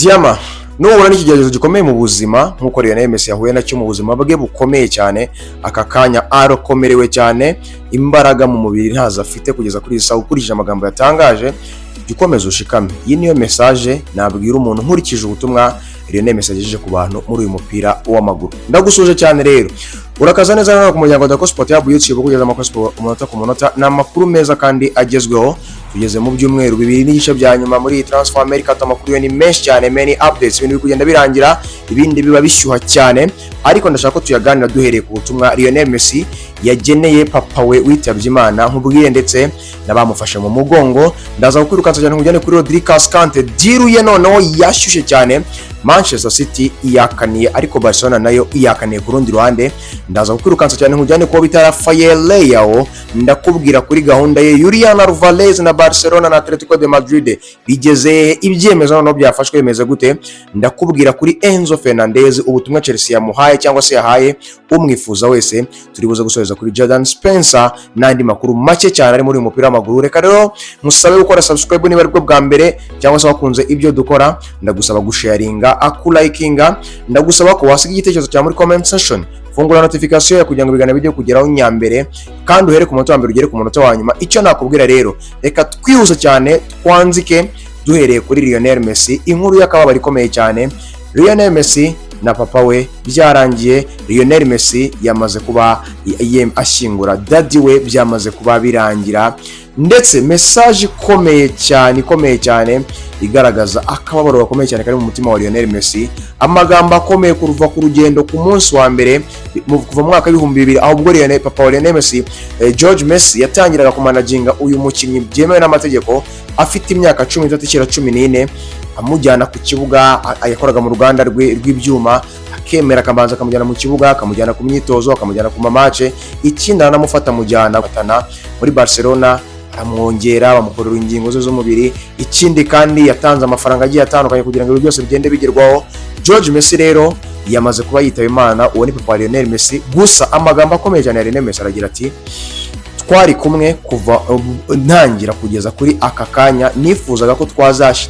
Diyama, nuhura n'ikigeragezo gikomeye mu buzima nk'uko Lionel Messi yahuye nacyo mu buzima bwe bukomeye cyane, aka kanya arakomerewe cyane, imbaraga mu mubiri ntazo afite kugeza kuri iyi saha, ukurikije amagambo yatangaje. Jya ukomeza ushikame. Iyi niyo message nabwira umuntu nkurikije ubutumwa Lionel Messi yagejeje ku bantu muri uyu mupira w'amaguru. Ndagusuje cyane rero, urakaza neza hano ku muryango wa Sport Hub YouTube, kugeza amakuru siporo umunota ku munota. Ni amakuru meza kandi agezweho. Tugeze mu byumweru 2.5 bya nyuma muri iyi transfer mercato. Amakuru yo ni menshi cyane, many updates, ibintu biri kugenda birangira, ibindi biba bishyuha cyane, ariko ndashaka ko tuyaganira duhereye ku butumwa Lionel Messi yageneye papa we witabye Imana, nkubwiye ndetse n'abamufashe mu mugongo. Ndaza kukwirukansa cyane nkujyane kuri Rodri Cascante, deal ye noneho yashyushye cyane. Manchester City iyakaniye, ariko Barcelona nayo iyakaniye ku rundi ruhande. Ndaza kukwirukansa cyane nkujyane kubo bita Rafael Leao. Ndakubwira kuri gahunda ye Julian Alvarez na Barcelona na Atletico de Madrid, bigeze ibyemezo noneho byafashwe, bimeze gute? Ndakubwira kuri Enzo Fernandez, ubutumwa Chelsea yamuhaye cyangwa se yahaye umwifuza wese. Turi buze gusoreza kuri Jordan Spencer n'andi makuru make cyane ari muri uyu mupira w'amaguru. Reka rero musabe gukora subscribe niba aribwo bwa mbere cyangwa se wakunze ibyo dukora. Ndagusaba gusharinga, akulayikinga, ndagusaba ko wasiga igitekerezo cyawe muri comment section, fungura notification ya kugira ngo ibiganiro bijye kugeraho nyambere, kandi uhere ku munota wa mbere ugere ku munota wa nyuma. Icyo nakubwira rero, reka twihuse cyane twanzike duhereye kuri Lionel Messi, inkuru y'akababaro ikomeye cyane. Lionel Messi na papa we byarangiye. Lionel Messi yamaze kuba ashyingura daddy we, byamaze kuba birangira, ndetse message ikomeye cyane, ikomeye cyane, igaragaza akababaro gakomeye cyane kari mu mutima wa Lionel Messi. Amagambo akomeye kuva ku rugendo ku munsi wa mbere kuva mu mwaka w'2000, aho ubwo Lionel, papa wa Lionel Messi, George Messi, yatangiraga kumanaginga uyu mukinnyi byemewe n'amategeko afite imyaka 13 ishyira 14, amujyana ku kibuga. Yakoraga mu ruganda rw'ibyuma, akemera akabanza akamujyana mu kibuga, akamujyana ku myitozo, akamujyana ku ma match. Ikindi aranamufata, amujyana batana muri Barcelona, aramwongera, bamukorera ingingo ze z'umubiri. Ikindi kandi yatanze amafaranga agiye atandukanye kugira ngo ibi byose bigende bigerwaho. George Messi rero yamaze kuba yitaba Imana, uwo ni papa wa Lionel Messi. Gusa amagambo akomeye cyane ya Lionel Messi aragira ati: "Twari kumwe kuva ntangira kugeza kuri aka kanya. Nifuzaga ko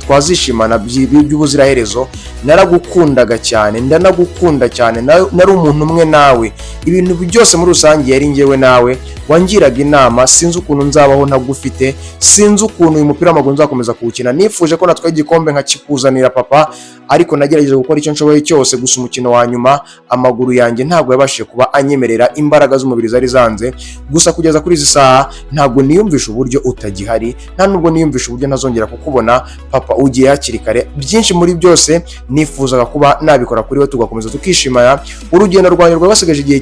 twazishimana by'ubuziraherezo. Naragukundaga cyane, ndanagukunda cyane. Nari umuntu umwe nawe. Ibintu byose muri rusange yari njyewe nawe. Wangiraga inama. Sinzi ukuntu nzabaho ntagufite, sinzi ukuntu uyu mupira w'amaguru nzakomeza kuwukina. Nifuje ko natwaye igikombe nkakikuzanira papa, ariko nagerageje gukora icyo nshoboye cyose. Gusa umukino wa nyuma amaguru yanjye ntabwo yabashije kuba anyemerera, imbaraga z'umubiri zari zanze. Gusa kugeza kuri izi saha ntabwo niyumvisha uburyo utagihari, nta nubwo niyumvisha uburyo ntazongera kukubona papa. Ugiye hakiri kare. Byinshi muri byose nifuzaga kuba nabikora kuri we, tugakomeza tukishimana. Urugendo rwanjye rwari basigaje igihe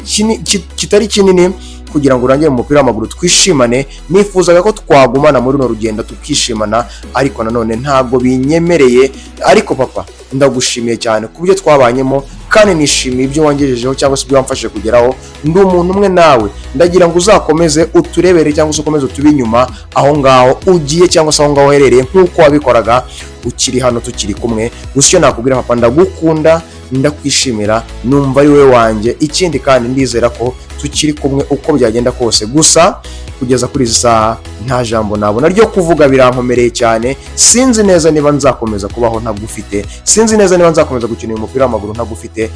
kitari kinini kugira ngo urangire mu mupira w'amaguru, twishimane. Nifuzaga ko twagumana muri runo rugendo tukishimana, ariko nanone ntabwo binyemereye. Ariko papa, ndagushimiye cyane ku byo twabanyemo, kandi nishimiye ibyo wangejejeho cyangwa se ibyo wamfashije kugeraho. Ndi umuntu umwe nawe. Ndagira ngo uzakomeze uturebere cyangwa se ukomeze utube inyuma aho ngaho ugiye cyangwa se aho ngaho uherereye, nk'uko wabikoraga ukiri hano tukiri kumwe. Gusa icyo nakubwira papa, ndagukunda, ndakwishimira, numva ari wowe wanjye. Ikindi kandi ndizera ko tukiri kumwe uko byagenda kose. Gusa kugeza kuri izi saha nta jambo nabona ryo kuvuga, birankomereye cyane. Sinzi neza niba nzakomeza kubaho ntagufite, sinzi neza niba nzakomeza gukina uyu mupira w'amaguru ntagufite."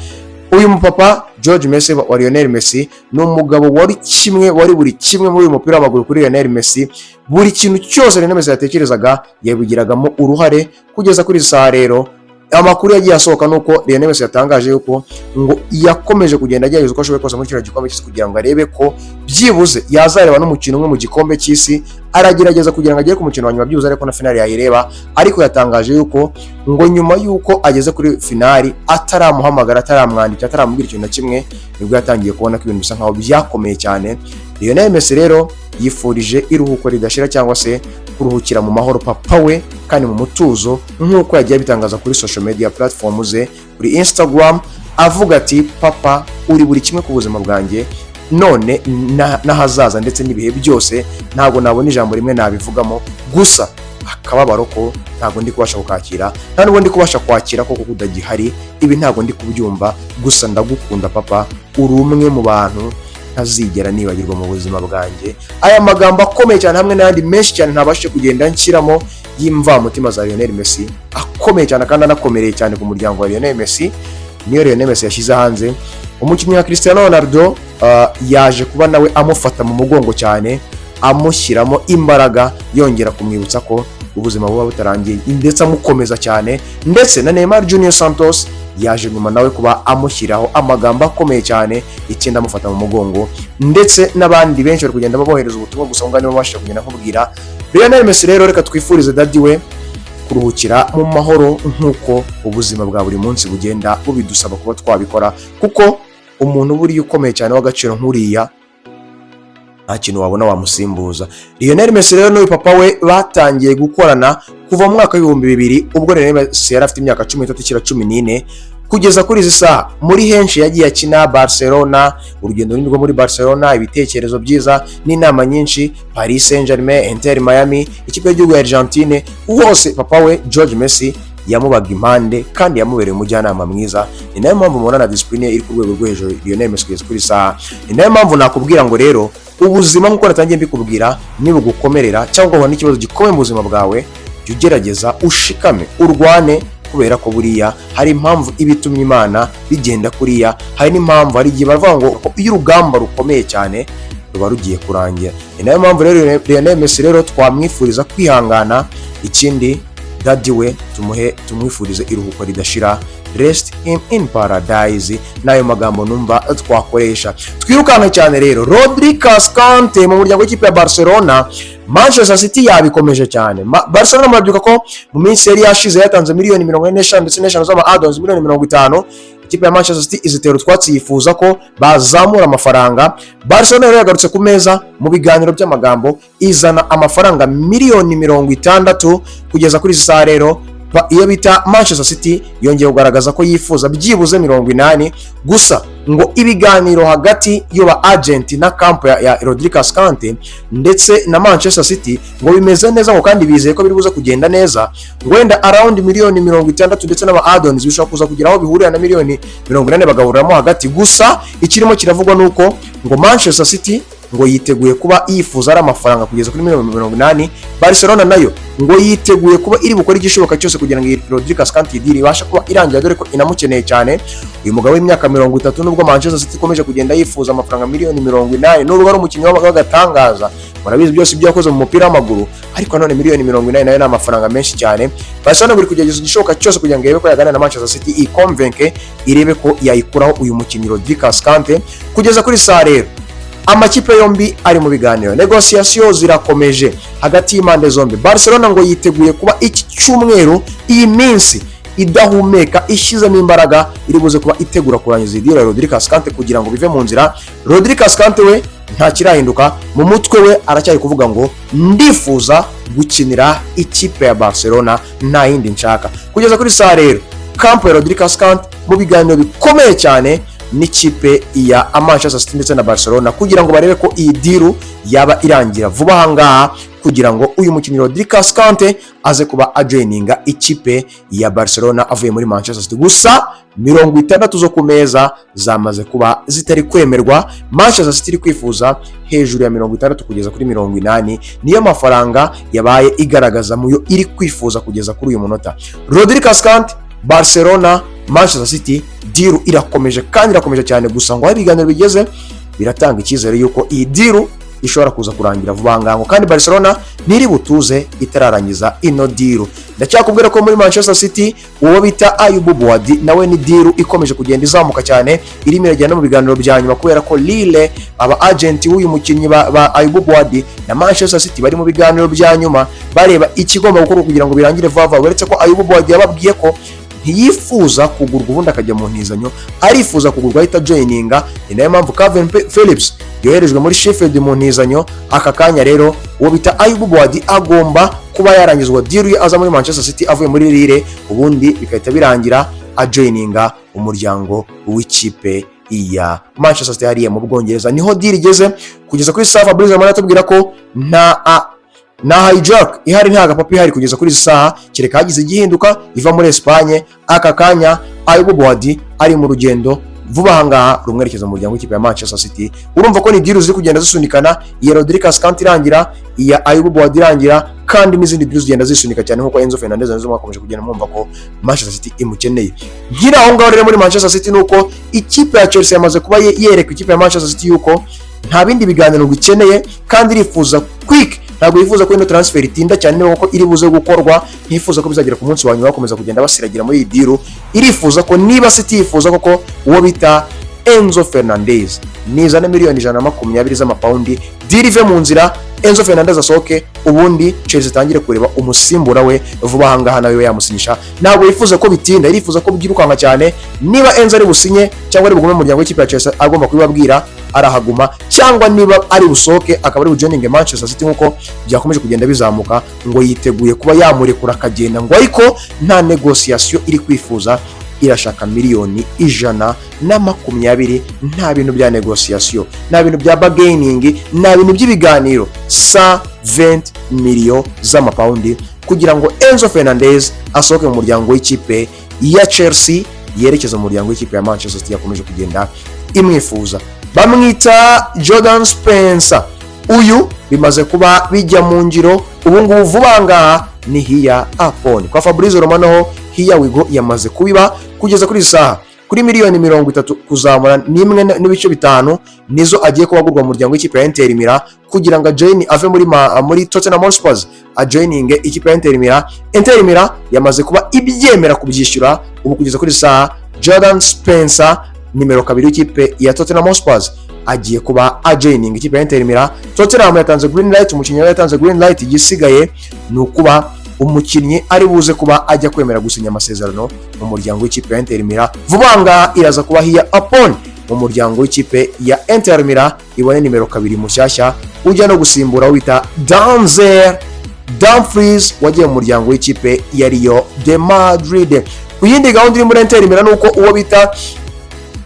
Uyu mupapa George Messi wa Lionel Messi ni umugabo wari kimwe, wari buri kimwe muri uyu mupira w'amaguru kuri Lionel Messi. Buri kintu cyose Lionel Messi yatekerezaga yabigiragamo uruhare. Kugeza kuri izi saha rero, amakuru yagiye asohoka nuko Lionel Messi yatangaje yuko ngo yakomeje kugenda agerageza uko ashoboye kose muri kino gikombe cy'isi kugira ngo arebe ko byibuze yazareba n'umukino umwe mu gikombe cy'isi. Aragerageza kugira ngo agere ku mukino wa nyuma byibuze, ariko na finali yayireba. Ariko yatangaje yuko ngo nyuma yuko ageze kuri finali ataramuhamagara, ataramwandikira, ataramubwira ikintu na kimwe, nibwo yatangiye kubona ko ibintu bisa nkaho byakomeye cyane. Lionel Messi rero yifurije iruhuko ridashira cyangwa se kuruhukira mu mahoro papa we kandi mu mutuzo, nk'uko yagiye abitangaza kuri social media platform ze, kuri Instagram, avuga ati: "Papa, uri buri kimwe ku buzima bwanjye none n'ahazaza ndetse n'ibihe byose. Ntabwo nabona ijambo rimwe nabivugamo. Gusa akababaro ko ntabwo ndi kubasha kukakira, nta nubwo ndi kubasha kwakira ko kuko utagihari. Ibi ntabwo ndi kubyumva. Gusa ndagukunda papa, uri umwe mu bantu Ntazigera nibagirwa mu buzima bwanjye. Aya magambo akomeye cyane hamwe n'ayandi menshi cyane ntabashije kugenda nshyiramo y'imvamutima za Lionel Messi, akomeye cyane kandi anakomereye cyane ku muryango wa Lionel Messi, niyo Lionel Messi yashyize hanze. Umukinnyi wa Cristiano Ronaldo yaje kuba nawe amufata mu mugongo cyane, amushyiramo imbaraga, yongera kumwibutsa ko ubuzima buba butarangiye, ndetse amukomeza cyane. Ndetse na Neymar Junior Santos yaje nyuma nawe kuba amushyiraho amagambo akomeye cyane, ikindi amufata mu mugongo, ndetse n'abandi benshi bari kugenda babohereza ubutumwa. Gusa ngo nibo babashije kugenda nkubwira. Lionel Messi rero, reka twifurize daddy we kuruhukira mu mahoro, nk'uko ubuzima bwa buri munsi bugenda bubidusaba kuba twabikora, kuko umuntu buriya ukomeye cyane w'agaciro nk'uriya nta kintu wabona wamusimbuza. Lionel Messi rero n'uyu papa we batangiye gukorana kuva mu mwaka w'2000, ubwo Lionel Messi yari afite imyaka 13 ikira 14. Kugeza kuri izi saha, muri henshi yagiye akina, Barcelona, urugendo runini rwo muri Barcelona, ibitekerezo byiza n'inama nyinshi, Paris Saint-Germain, Inter Miami, ikipe y'igihugu ya Argentine, hose papa we George Messi yamubaga impande kandi yamubereye umujyanama mwiza. Ni nayo mpamvu mubona na discipline iri ku rwego rwo hejuru Lionel Messi kugeza kuri saha. Ni nayo mpamvu nakubwira ngo rero ubuzima, nk'uko natangiye mbikubwira, nibugukomerera cyangwa ugahura n'ikibazo gikomeye mu buzima bwawe, jya ugerageza ushikame, urwane, kubera ko buriya hari impamvu iba itumye Imana bigenda kuriya. Hari n'impamvu, hari igihe baravuga ngo iyo urugamba rukomeye cyane ruba rugiye kurangira. Ni nayo mpamvu rero Lionel Messi rero twamwifuriza kwihangana. Ikindi, daddy we tumuhe, tumwifurize iruhuko ridashira, rest him in paradise. N'ayo magambo numva twakoresha. Twirukanka cyane rero, Rodri Cascante mu muryango w'ikipe ya Barcelona. Manchester City yabikomeje cyane. Barcelona murabyuka ko mu minsi yari yashize yatanze miliyoni 45 ndetse n'eshanu z'ama add-ons miliyoni 50. Ikipe ya Manchester City izitera utwatsi, yifuza ko bazamura amafaranga. Barcelona rero yagarutse ku meza mu biganiro by'amagambo, izana amafaranga miliyoni 60. Kugeza kuri izi saha rero, iyo bita Manchester City yongeye kugaragaza ko yifuza byibuze 80. Gusa ngo ibiganiro hagati y'aba agent na camp ya Rodri Cascante ndetse na Manchester City ngo bimeze neza, ngo kandi bizeye ko biri buze kugenda neza, ngo wenda around miliyoni 60 ndetse n'aba add-ons bishobora kuza kugira aho bihurira na miliyoni 80, bagahuriramo hagati. Gusa ikirimo kiravugwa nuko ngo Manchester City ngo yiteguye kuba yifuza ari amafaranga kugeza kuri miliyoni 80. Barcelona nayo ngo yiteguye kuba iri bukore igishoboka cyose kugira ngo iyi Rodri Cascante deal ibashe kuba irangira, dore ko inamukeneye cyane uyu mugabo w'imyaka 30. Nubwo Manchester City ikomeje kugenda yifuza amafaranga miliyoni 80, nubwo ari umukinnyi w'agatangaza, murabizi byose ibyo yakoze mu mupira w'amaguru, ariko none miliyoni 80 nayo ni amafaranga menshi cyane. Barcelona buri kugerageza igishoboka cyose kugira ngo irebe ko yaganira na Manchester City, ikonvenke, irebe ko yayikuraho uyu mukinnyi Rodri Cascante. Kugeza kuri saa rero, amakipe yombi ari mu biganiro, négociations zirakomeje hagati y'impande zombi. Barcelona ngo yiteguye kuba iki cyumweru, iyi minsi idahumeka, ishyizemo imbaraga, iri buze kuba itegura kurangiza iyi deal ya Rodri Cascante kugira ngo bive mu nzira. Rodri Cascante we nta kirahinduka mu mutwe we, aracyari kuvuga ngo ndifuza gukinira ikipe ya Barcelona, nta yindi nshaka. Kugeza kuri saa rero, camp ya Rodri Cascante mu biganiro bikomeye cyane n'ikipe ya Manchester City ndetse na Barcelona kugira ngo barebe ko iyi deal yaba irangira vuba aha ngaha, kugira ngo uyu mukinnyi Rodri Cascante aze kuba ajoininga ikipe ya Barcelona avuye muri Manchester City. Gusa 60 zo ku meza zamaze kuba zitari kwemerwa. Manchester City iri kwifuza hejuru ya 60 kugeza kuri 80, niyo mafaranga yabaye igaragaza muyo iri kwifuza kugeza kuri uyu munota. Rodri Cascante, Barcelona, Manchester City, deal irakomeje kandi irakomeje cyane. Gusa ngo aho ibiganiro bigeze biratanga icyizere yuko iyi deal ishobora kuza kurangira vuba aha ngaha, kandi Barcelona ntiri butuze itararangiza ino deal. Ndacyakubwira ko muri Manchester City, uwo bita Ayyoub Bouaddi nawe ni deal ikomeje kugenda izamuka cyane, irimo iragenda no mu biganiro bya nyuma, kubera ko Lille, aba agent w'uyu mukinnyi ba Ayyoub Bouaddi na Manchester City bari mu biganiro bya nyuma, bareba ikigomba gukorwa kugira ngo birangire vuba vuba. Uretse ko Ayyoub Bouaddi yababwiye ko ntiyifuza kugurwa ubundi akajya mu ntizanyo, arifuza kugurwa ahita joininga. Ni nayo mpamvu Kalvin Phillips yoherejwe muri Sheffield mu ntizanyo. Aka kanya rero, uwo bita Ayyoub Bouaddi agomba kuba yarangizwa deal ye, aza muri Manchester City avuye muri Lille, ubundi bigahita birangira ajoininga umuryango w'ikipe ya Manchester City hariya mu Bwongereza. Niho deal igeze kugeza kuri saha. Fabrice Romano atubwira ko nta hijack ihari, nta gapapu ihari kugeza kuri izi saha, kereka hagize igihinduka iva muri Espagne. Aka kanya Ayyoub Bouaddi ari mu rugendo Vuba aha ngaha rumwerekeza mu muryango w'ikipe ya Manchester City. Urumva ko ni deal ziri kugenda zisunikana, iya Rodri Cascante irangira, iya Ayyoub Bouaddi irangira, kandi n'izindi deal zigenda zisunika cyane nk'uko Enzo Fernandez nazo mwakomeje kugenda mwumva ko Manchester City imukeneye. Nkiri aho ngaho rero muri Manchester City, nuko ikipe ya Chelsea yamaze kuba yereka ikipe ya Manchester City yuko nta bindi biganiro ngo ikeneye, kandi irifuza quick. Ntabwo yifuza ko ino transfer itinda cyane. Niba koko iri buze gukorwa, ntifuza ko bizagera ku munsi wa nyuma bakomeza kugenda basiragira muri iyi deal. Irifuza ko niba City yifuza koko uwo bita Enzo Fernandez, nizane miliyoni 120 z'amapawundi, deal ive mu nzira, Enzo Fernandez asohoke, ubundi Chelsea itangire kureba umusimbura we vuba aha ngaha nawe yamusinyisha. Ntabwo yifuza ko bitinda, irifuza ko byirukanka cyane. Niba Enzo ari businye cyangwa ari bugume mu muryango w'ikipe ya Chelsea, agomba kubibabwira arahaguma, cyangwa niba ari busohoke akaba ari bujoininge Manchester City nk'uko byakomeje kugenda bizamuka, ngo yiteguye kuba yamurekura akagenda, ngo ariko nta négociation iri kwifuza. Irashaka miliyoni 120, nta bintu bya négociation, nta bintu bya bargaining, nta bintu by'ibiganiro, 120 millions z'amapawundi kugira ngo Enzo Fernandez asohoke mu muryango w'ikipe ya Chelsea yerekeza mu muryango w'ikipe ya Manchester City yakomeje kugenda imwifuza. Bamwita Jordan Spencer. Uyu bimaze kuba bijya mu ngiro ubu ngubu, vuba ngaha ni here upon. Kwa Fabrizio Romano ho here we go, yamaze kubiba. Kugeza kuri iyi saha, kuri miliyoni 30 kuzamura n'imwe n'ibice bitanu nizo agiye kuba agurwa mu muryango w'ikipe ya Inter Milan kugira ngo ajoin, ave muri Tottenham Hotspur ajoininge ikipe ya Inter Milan. Inter Milan yamaze kuba ibyemera kubyishyura. Ubu kugeza kuri iyi saha, Jordan Spencer, nimero 2 w'ikipe ya Tottenham Hotspur, agiye kuba ajoining ikipe ya Inter Milan. Tottenham yatanze green light, umukinnyi we yatanze green light. Igisigaye ni ukuba umukinnyi ari buze kuba ajya kwemera gusinya amasezerano mu muryango w'ikipe ya Inter Milan. Vuba ngaha iraza kuba here upon mu muryango w'ikipe ya Inter Milan, ibone nimero 2 mushyashya ujya no gusimbura wita Denzel Dumfries wagiye mu muryango w'ikipe ya Real de Madrid. Ku yindi gahunda iri muri Inter Milan ni uko uwo bita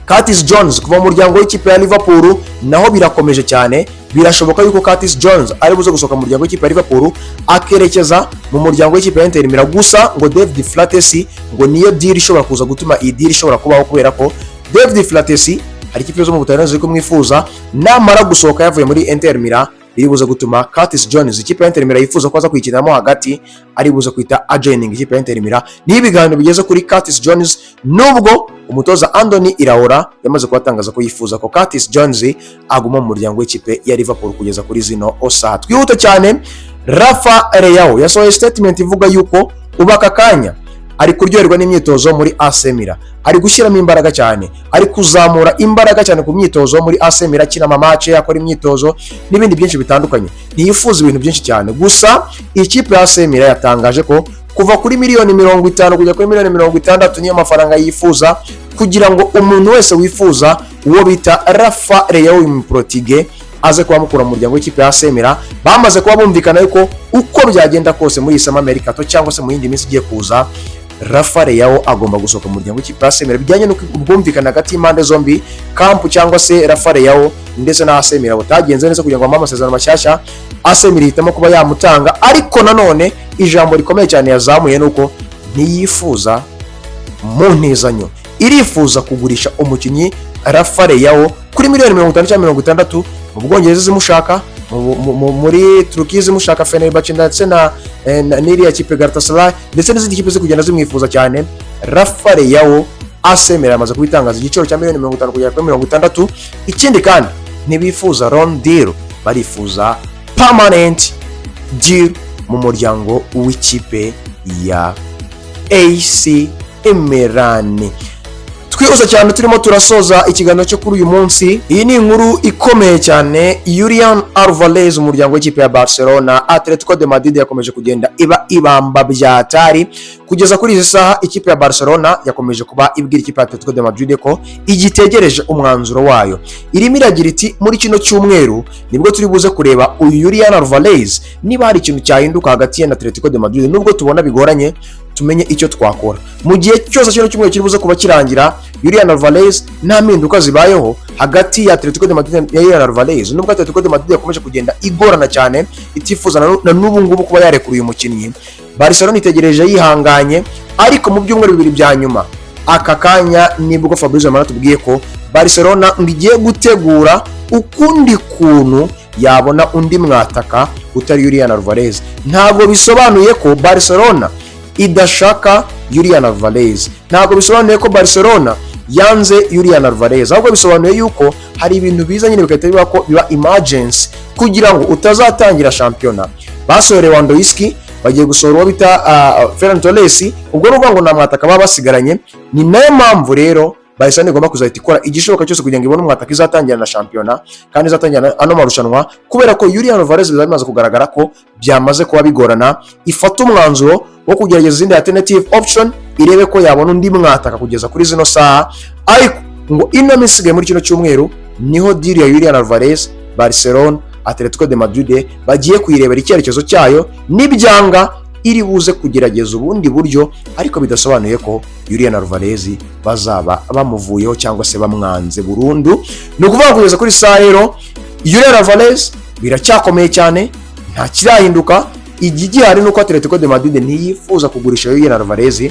Curtis Jones kuva mu muryango w'ikipe ya Liverpool naho birakomeje cyane. Birashoboka yuko Curtis Jones ari buze gusohoka mu muryango w'ikipe ya Liverpool akerekeza mu muryango w'ikipe ya Inter Milan. Gusa ngo David Frattesi ngo niyo deal ishobora kuza gutuma iyi deal ishobora kubaho, kubera ko David Frattesi hari ikipe zo mu Butaliyani ziri kumwifuza. Namara gusohoka yavuye muri Inter Milan, biri buze gutuma Curtis Jones, ikipe ya Inter Milan yifuza ko aza kuyikiniramo hagati, ari buze kwita ajoining ikipe ya Inter Milan. Niyo ibiganiro bigeze kuri Curtis Jones, nubwo umutoza Andoni Iraola yamaze kubatangaza ko yifuza ko Curtis Jones aguma mu muryango w'ikipe ya Liverpool kugeza kuri zino saha. Twihuta cyane, Rafa Leao yasohoye statement ivuga yuko ubu aka kanya ari kuryoherwa n'imyitozo muri AC Milan, ari gushyiramo imbaraga cyane, ari kuzamura imbaraga cyane ku myitozo muri AC Milan, akina amamatch, akora imyitozo n'ibindi byinshi bitandukanye. Ntiyifuza ibintu byinshi cyane. Gusa ikipe ya AC Milan yatangaje ko kuva kuri miliyoni 50 kujya kuri miliyoni 60 niyo mafaranga yifuza kugira ngo umuntu wese wifuza uwo bita Rafa Leao w'Umuportige aze kuba mukura mu muryango w'ikipe ya AC Milan. Bamaze kuba bumvikana yuko uko byagenda kose muri iyi summer mercato cyangwa se mu yindi minsi igiye kuza, Rafa Leao agomba gusohoka mu muryango w'ikipe ya AC Milan, bijyanye n'uko ubwumvikane hagati y'impande zombi, camp cyangwa se Rafa Leao ndetse na AC Milan, butagenze neza kugira ngo bamuhe amasezerano mashyashya. AC Milan ihitamo kuba yamutanga. Ariko nanone ijambo rikomeye cyane yazamuye ni uko ntiyifuza mu ntizanyo, irifuza kugurisha umukinnyi Rafa Leao kuri miliyoni 50 cyangwa 60. Mu Bwongereza zimushaka, muri Turukiya zimushaka, Fenerbahce ndetse na n'iriya kipe Galatasaray ndetse n'izindi kipe ziri kugenda zimwifuza cyane. Rafa Leao, AC Milan yamaze kubitangaza igiciro cya miliyoni 50 kugera kuri 60. Ikindi kandi, ntibifuza loan deal, barifuza permanent deal mu muryango w'ikipe ya AC Milan. Twihuse cyane, turimo turasoza ikiganiro cyo kuri uyu munsi. Iyi ni inkuru ikomeye cyane. Julian Alvarez, umuryango w'ikipe ya Barcelona, Atletico de Madrid yakomeje kugenda iba ibamba byatari. Kugeza kuri izi saha, ikipe ya Barcelona yakomeje kuba ibwira ikipe ya Atletico de Madrid ko igitegereje umwanzuro wayo. Irimo iragira iti: "Muri kino cyumweru nibwo turi buze kureba uyu Julian Alvarez, niba hari ikintu cyahinduka hagati ye na Atletico de Madrid, nubwo tubona bigoranye, tumenye icyo twakora." Mu gihe cyose kino cyumweru kiri buze kuba kirangira, Julian Alvarez nta mpinduka zibayeho hagati ya Atletico de Madrid na Julian Alvarez, nubwo Atletico de Madrid yakomeje kugenda igorana cyane, itifuza na n'ubu ngubu kuba yarekura uyu mukinnyi, Barcelona itegereje yihanganye. Ariko mu byumweru 2 bya nyuma Aka kanya nibwo Fabrizio Romano atubwiye ko Barcelona ngo igiye gutegura ukundi kuntu yabona undi mwataka utari Julian Alvarez. Ntabwo bisobanuye ko Barcelona idashaka Julian Alvarez, ntabwo bisobanuye ko Barcelona yanze Julian Alvarez, ahubwo bisobanuye yuko hari ibintu biza nyine bigahita biba ko biba emergency kugira ngo utazatangira shampiyona. Basohoye Lewandowski, bagiye gusohora uwo bita Ferran Torres. Ubwo ni ukuvuga ngo nta mwataka baba basigaranye. Ni nayo mpamvu rero Barcelona igomba kuzahita ikora igishoboka cyose kugira ngo ibone umwataka izatangira na shampiyona kandi izatangira ano marushanwa, kubera ko Julian Alvarez bizaba bimaze kugaragara ko byamaze kuba bigorana. Ifata umwanzuro wo kugerageza izindi alternative option, irebe ko yabona undi mwataka kugeza kuri zino saha. Ariko ngo ino minsi isigaye muri kino cyumweru niho deal ya Julian Alvarez, Barcelona, Atletico de Madrid bagiye kuyirebera icyerekezo cyayo. Nibyanga iri buze kugerageza ubundi buryo, ariko bidasobanuye ko Julian Alvarez bazaba bamuvuyeho cyangwa se bamwanze burundu. Ni ukuvuga kugeza kuri saa rero Julian Alvarez biracyakomeye cyane, nta kirahinduka. Igihari ni uko Atletico de Madrid ntiyifuza kugurisha Julian Alvarez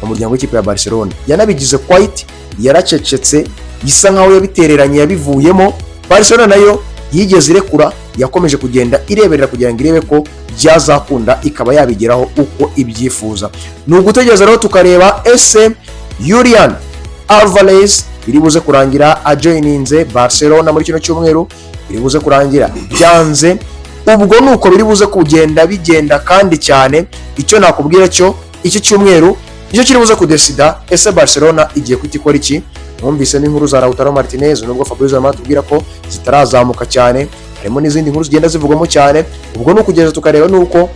mu muryango w'ikipe ya Barcelona. Yanabigize quiet, yaracecetse, isa nkaho yabitereranye, yabivuyemo. Barcelona nayo yigeze irekura, yakomeje kugenda ireberera kugira ngo irebe ko byazakunda ikaba yabigeraho uko ibyifuza. Ni ugutegereza rero tukareba ese Julian Alvarez biri buze kurangira ajoininze Barcelona muri kino cyumweru, biri buze kurangira byanze. Ubwo ni uko biri buze kugenda bigenda. Kandi cyane icyo nakubwira cyo, iki cyumweru nicyo kiri buze kudecida ese Barcelona igiye kwita ikora iki. Mwumvise n'inkuru za Lautaro Martinez, nubwo Fabrizio Romano atubwira ko zitarazamuka cyane, harimo n'izindi nkuru zigenda zivugwamo cyane. Ubwo ni ukugeza tukareba nuko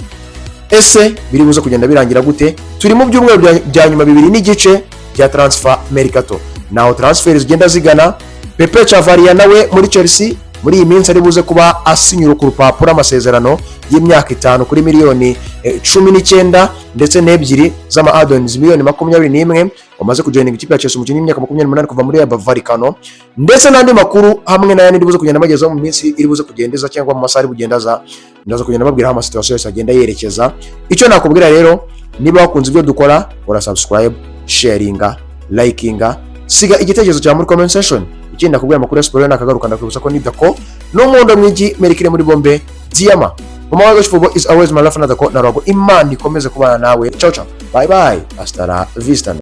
ese biri buze kugenda birangira gute. Turi mu byumweru bya nyuma 2.5 bya transfer mercato, naho transfer zigenda zigana. Pepe Chavarria nawe muri Chelsea muri iyi minsi ari buze kuba asinyura ku rupapuro amasezerano y'imyaka 5 kuri miliyoni 19 ndetse n'ebyiri z'ama add-ons, miliyoni 21. Wamaze kujoininga ikipe ya Chelsea, umukinnyi w'imyaka 28 kuva muri Vallecano, ndetse n'andi makuru hamwe n'ayandi iri buze kugenda bagezaho mu minsi iri buze kugendeza cyangwa mu masaha ari bugenda aza. Ndaza kugenda babwira aho amasituation yose agenda yerekeza. Icyo nakubwira rero, niba wakunze ibyo dukora, kora subscribe, sharinga, likinga, siga igitekerezo cyawe muri comment section. Ikindi nakubwira, amakuru ya siporo nakagaruka. Ndakwibutsa ko ni Dako n'umundo mwigi merikire muri bombe diyama mama wa. Football is always my life na Dako na Rago. Imana ikomeze kubana nawe. Ciao ciao, bye bye, hasta la vista.